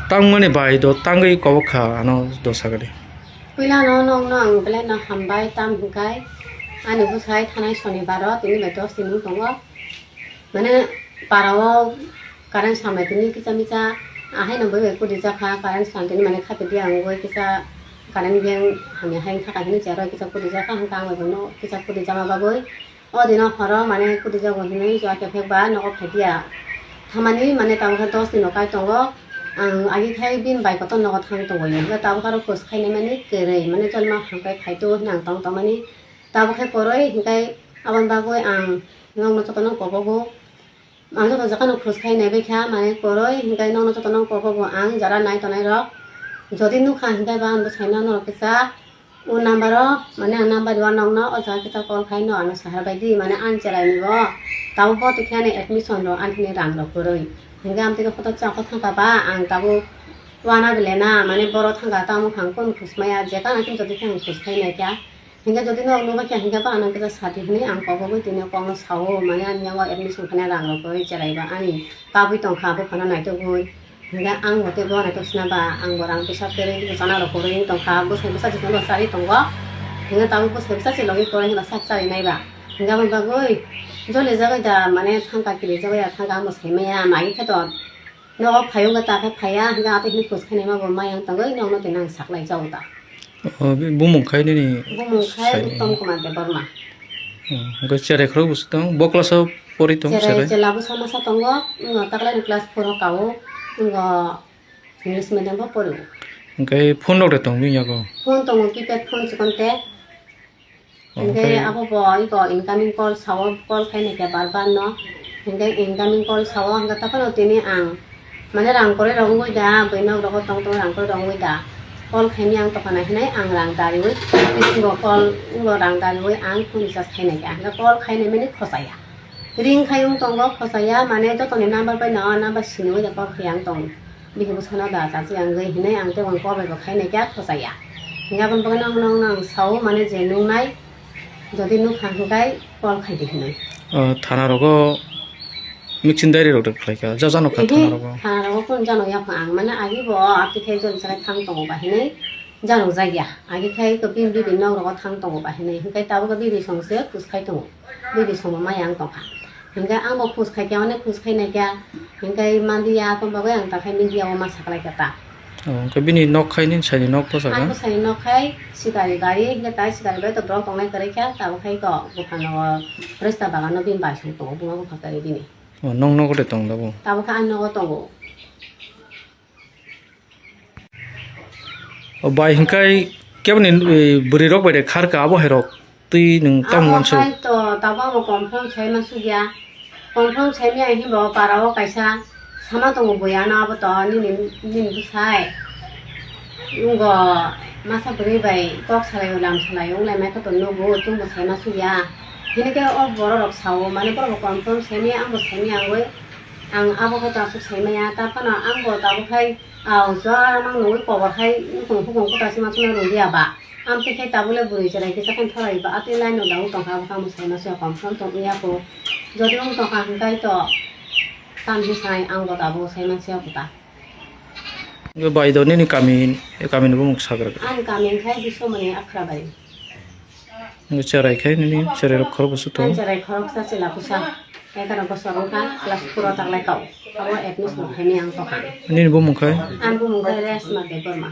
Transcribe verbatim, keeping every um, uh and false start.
Tangmani bai do tangwi kobok kha ano do sagadi. Puila no nokno ang belai no hambai, tam hinkai ani bwsai thanai sonibaro tini bai dos din wng tongo. Mane parao current sambai tini kisa misa ahai no bai bai kudi jakha, current sam tini mane khapi dia wngwi kisa current beng hamya hai wngkha kaisa ni chair o kisa kudi jakha hwnkha ang bai bono kisa kudi jama bagwi. O dino horo mane kudi jago hinwi uaisa kephek ba nogo phaidiya. Thamani mane tabukhe dos dino kai tongo. Ang agi khai bini bai kotor nogo thang tongo. Hwnkhe tabukhe aro khus khainai mani kwrwi mane jolma hamkai phaitu hwnwi ang tong tongmani. Tabukhe kwrwi hwnkhe aboni bagwi ang nokno jotono kobogo. Ang joto jaga no khus khai nai bai kha, mane kwrwi hinkai nokno joto no kobo bo ang jara nai tonai rok. Jodi nukha hinkai ba ang bwsai no norok kisa o number o, mane ang number rw nokno o jaga kisa call khai no ano sahar bai di, mane ang cherai ni bo. Tabo bo twi khe ani admission rok ani thani rang rok kwrwi. Hinkai ang twi khe photo chakho thangkha ba ang tabo wana bele na, mane boro thangkha tamo khang kon khus maya, jekha ang twi jodi khe ang khus khai nai kha. Hingke jodi no nugwi kha hingke ba ano kisa sadi hwnwi ang kok bagwi tini kokno sao, mane ani yango admission khaina rang rok kwrwi cherai ba ani kabui tongkha buphano naitugwi. Hingke ang bo tei bo naituk sina ba ang bo rang kisa kwrwi bwsana rok kwrwi wng tongkha, bwsai bwsa jikon bo charwi tongo. Hingke tabuk bwsai bwsa se logi kwrwi hwnba sak charwi nai ba. Hingke aboni bagwi joli jagwi da mane thangka kiri jagwi da thangka ang bo sai maya mai khe to. Nogo phai wngkha ta khe phaiya, hingke abo hini khus khainai ma bo maya wng tongwi nokno tini ang saklai jago ta. O, bumung khai nini Bumung khai sai Uttom Kumar Debbarma. Hmm, hingke cherai khorok bo tong, bo class o pori tong Cherai cherai? Chela bwsa masa tongo, wngkha taklai ni class four o kao, wngkha English medium bo pori. Hingke phone rok de tong bini yago? Phone tongo, keypad phone chikon te. Hingke Oke. Abo bo iko incoming call sao, call khainai khe bar bar no. Hingke incoming call sao, hingke tokhono tini ang mane rang kwrwi rok wngwi da, bwino rok tong tong rang kwrwi rok wngwi da. Call khaimani ang tokona hinai ang rang dariwi, bisingo call, wngbo rang dariwi ang phone recharge khainai khe, hingke call khainai mani khosaya. Ring khai wng tongo khosaya, mane jotoni number bai no number siniwi da call khai ang tong. Bini bwsano da chachi ang gwi hinui ang tei ang call bai bo khainai khe khosaya. Hingke aboni bagwi nang, nang, nang sao mane je nungnai, jodi nukha hwnkhe call khai di hinui. O, thana rogo mixing diary rok de khlai kha, ja jano kha Ehe, thana rogo? Thana rogo kunu jano yapha ang mane agi bo ati khai joni chwrai thang tongo ba hinui jano jakya. Agi khai ko bini bibi nok rogo thang tongo ba hinui, hwnkhe tabuk bibi song se kus khai tongo. Bibi song bo maya ang tongkha. Hingke ang bo khus khai khe, onek khus khai nai khe, hingke manliya, aboni bagwi ang ta khai media o ma saklai khe ta. O, hingke bini nok khai nini saini nok bwsajak? Ang bwsai nok khai sikari gari, hingke tai sikari bai to borok tongnai kwrwi khe, tabuk khai to buphang o resta bagan o bini bai song tongo, buma bupha kwrwi bini. O, nong nogo de tong da bo? Tabuk khe ang nogo tongo. O bai hingkai keboni, eh, bwrwi rok bai de kharka abo hai rok twi nwng tamo Abo wansu. Khai to tabuk amo confirm sai ma sugya. Confirm sai maya himba o para o kaisa sama tongo buya no abo to nini, nini bwsai. Ngo masa bwrwi bai kok salai o lam salai o wng lai mai khe to nugo chwng bo sai ma sugya. Hini khe o borok rok sao mane borok bo confirm sai maya ang bo sai maya wngwi ang abo khe to aswk sai maya ta phano ang bo tabuk khai Aw, jora mang nungwi kobor hai nukhung hukung kuta sima sima rwngya ba. Amtwi khe tabule bwrwi chwrai kisa khe thorai ba. Atwi line no dagwi tongkha, abo khe amo sai masa confirm tong ya kho. Jodi wng tongkha hwnkhe to tam hi sai ang bo tabuk sai masa kuta. Yo bai do nini kami, kami ni bumung sagra. Ang kami khai Biswamani Akhra bai. Nini cherai khai nini cherai rok khorok bwswk tongo? Ang cherai khoroksa chwla bwsa egaroh bosor wngkha, class four o taklai kau. Abo admission khaimani ang tongkha. Nini bumung khai? Ang bumung khai Resma Debbarma.